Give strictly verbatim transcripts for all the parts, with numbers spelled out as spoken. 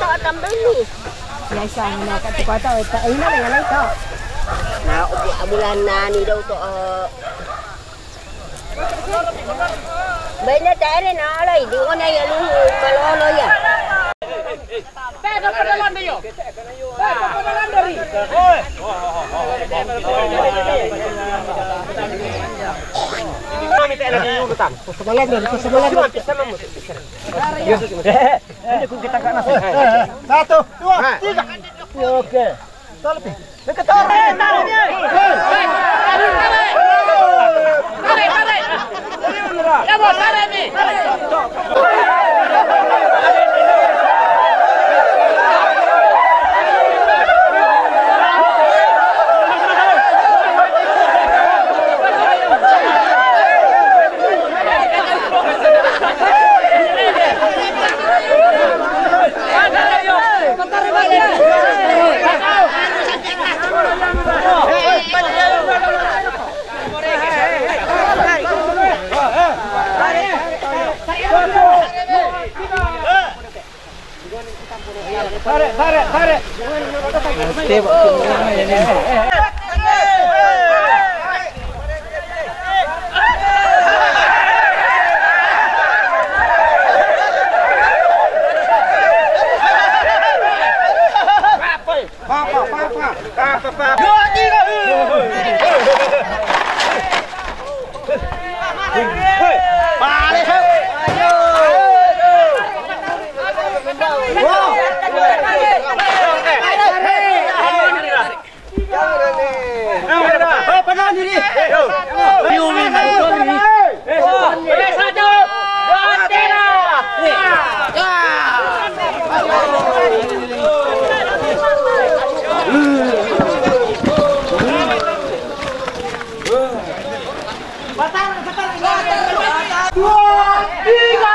Tambah ni. Biasa mana kat tu kata tak enak dengan lain tak. Nah, ubi abulan na ni daw to. Benda tak ada nak alai di mana ya lu kalau alai ya. Semalam dari semalam. Ini ku kita kat nasi. Satu, dua, tiga. Ya, oke. Tarik, tarik. Ya, mau tarik ni. Tarik, tarik, tarik. Papa, papa. Papa, papa. Dua, tiga. Balik. Ayo. Dua, tiga.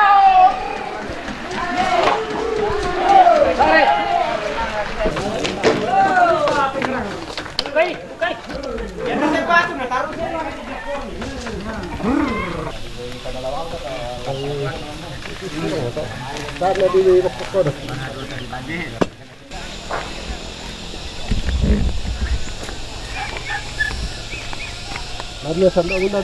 Mana sampai guna?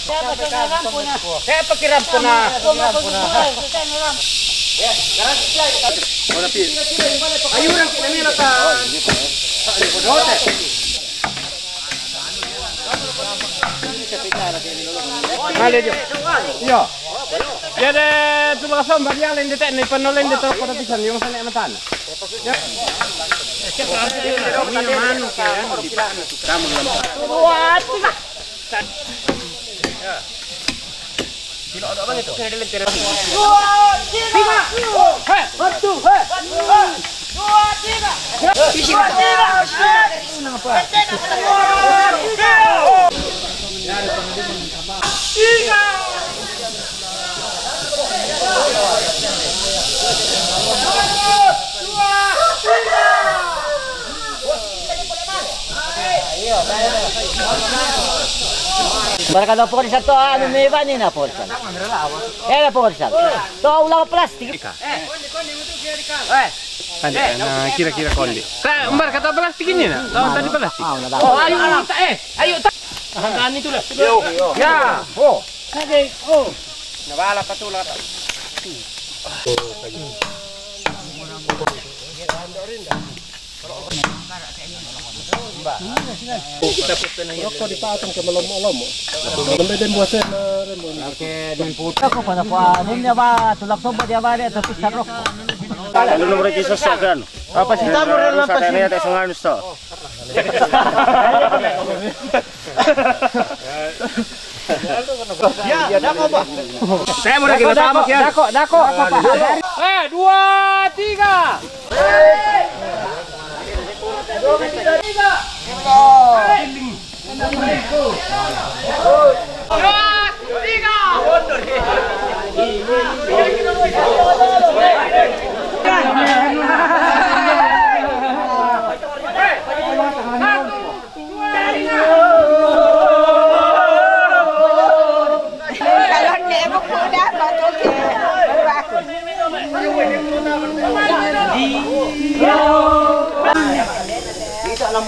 Saya pakai rampu na. Saya pakai rampu na. Ayo, orang kita ni lah, kan. Mali jo. Iyo. Jadi, tu langsung bagi yang lain detek ni, penuh lain detek pada pisan, yang sana matan. Ya. Dua, tiga. Dua, tiga. Hei, satu, hei. Dua, tiga. Dua, tiga. Tiga. Barkada, pokok di satu, anu, meba ni na, pokok di sana. Eh, pokok di sana. Tu ulang plastik. Eh. Kan, na kira-kira konde. Ka, barkada plastik ini na. Tahu tadi plastik. Oh, ayo, eh, ayo. Kan itulah. Ya. Oh. Lagi. Oh. Nabala pa tu lah. Rokok dipatong ke melomo-lomo. Sampai dia buat saya merembun. Oke, dan putar kok pada kuanin ya, Pak. Tulak sobat dia, Pak, dia tapi sarok. Ano naman rin sa sobrang? Apa sih? Kita mo rin lang sa kanya, tayo sa ngayon sa. Ya, ya, dako ba? Saya mo rin, dako, dako, dako, dako. Eh, dua, tiga.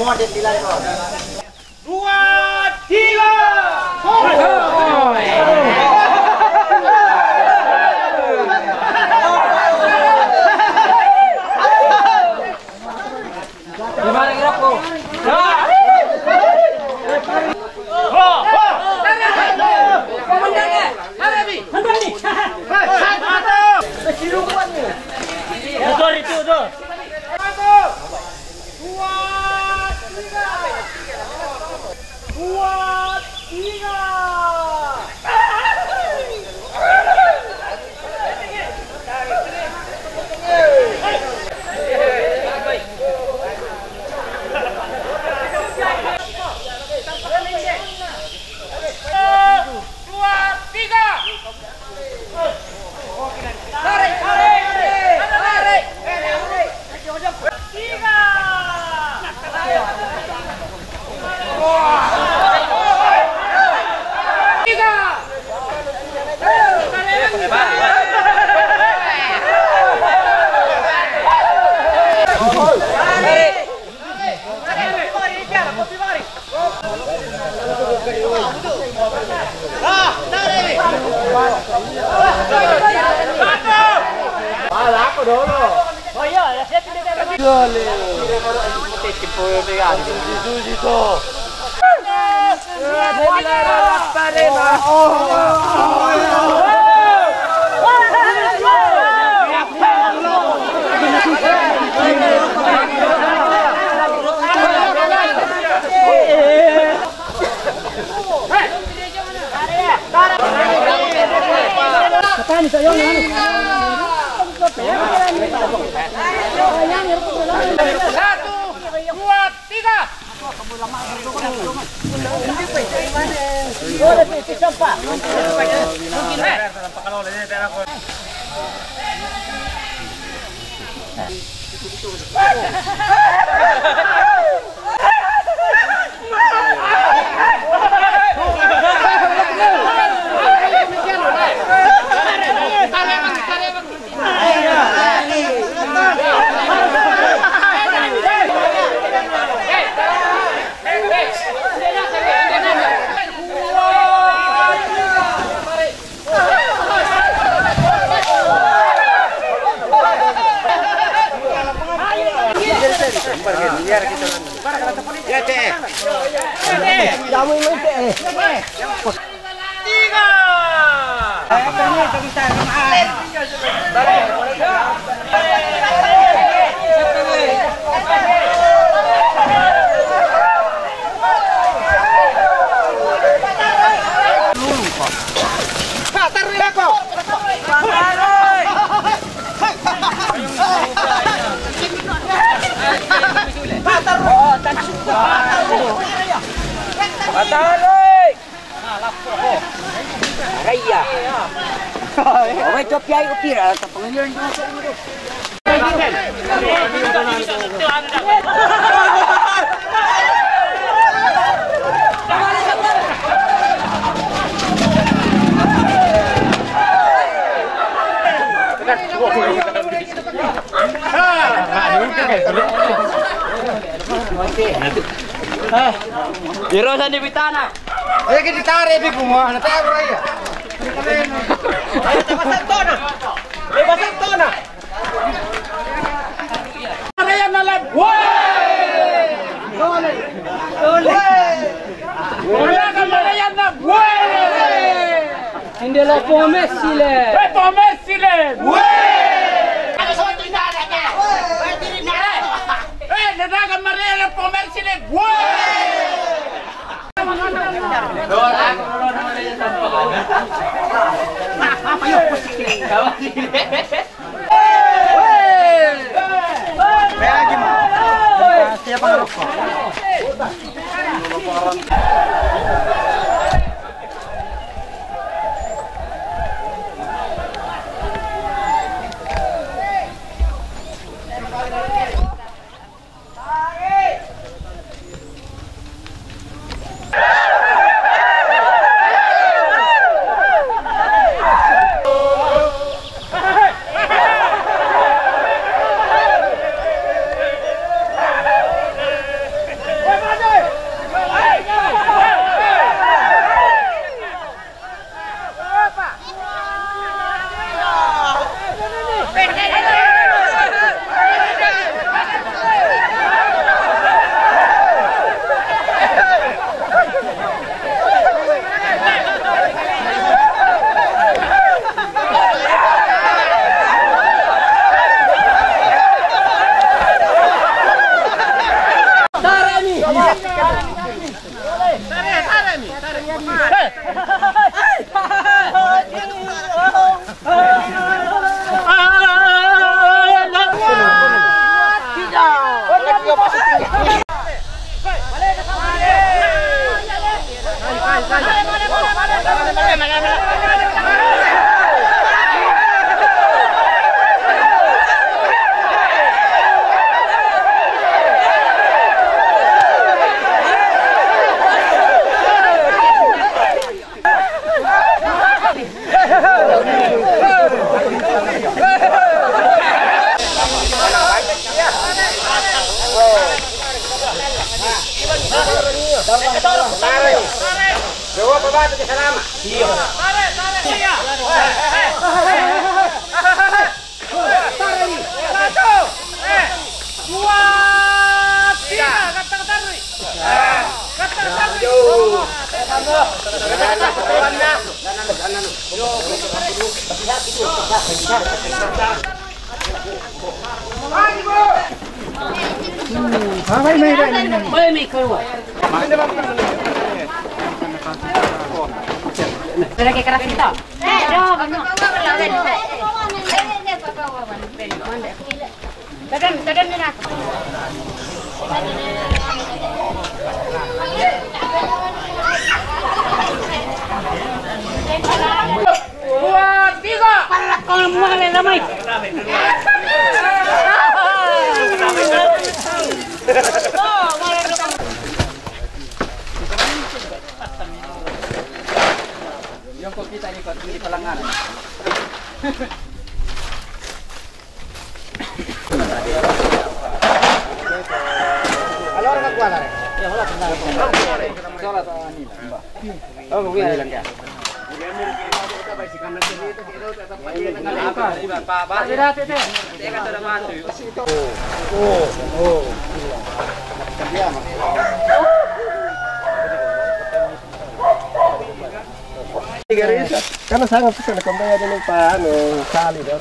Dua, tiga. Dua, tiga. Dua, tiga. Dua, tiga. Tarik, tarik, tarik. Tiga. Tiga. Satu, dua, tiga. Patarik! Raya. Oke, copi ayo pira, tapang liyan. Iro sa ni bitana. Eh, kita tarik di gumana, tarik raya. Ayo, tapasan tona. Lepasan tona. Mariana Lab. Woi! Ole. Ole. Mariana Lab. Woi! Indela pomesile. Woi, pomesile. Woi! Eh, nadaga Mariana pomesile. Woi! Tarik, tarik dia. Satu, eh, dua, tiga. Kata-kata. Kata-kata. Dua, tiga. Palak kau mulai ramai. Yung kung kita ni Pat, hindi palangan. Tiga risa. Karena sangat susah na kambaya din pa, ano, sali daw.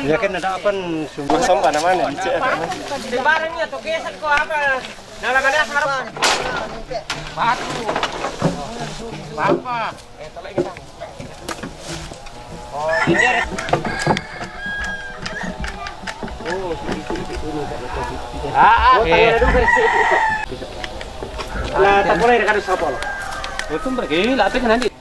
Ya kan ada apa sumber sampah namanya? Di barangnya tuh keset ko apa? Dalam ada sarap. Batu. Sampah. Ah, ah. Eh. Lah, tak boleh dekat sapolo. Huwag kang bragay, lapit na nandito.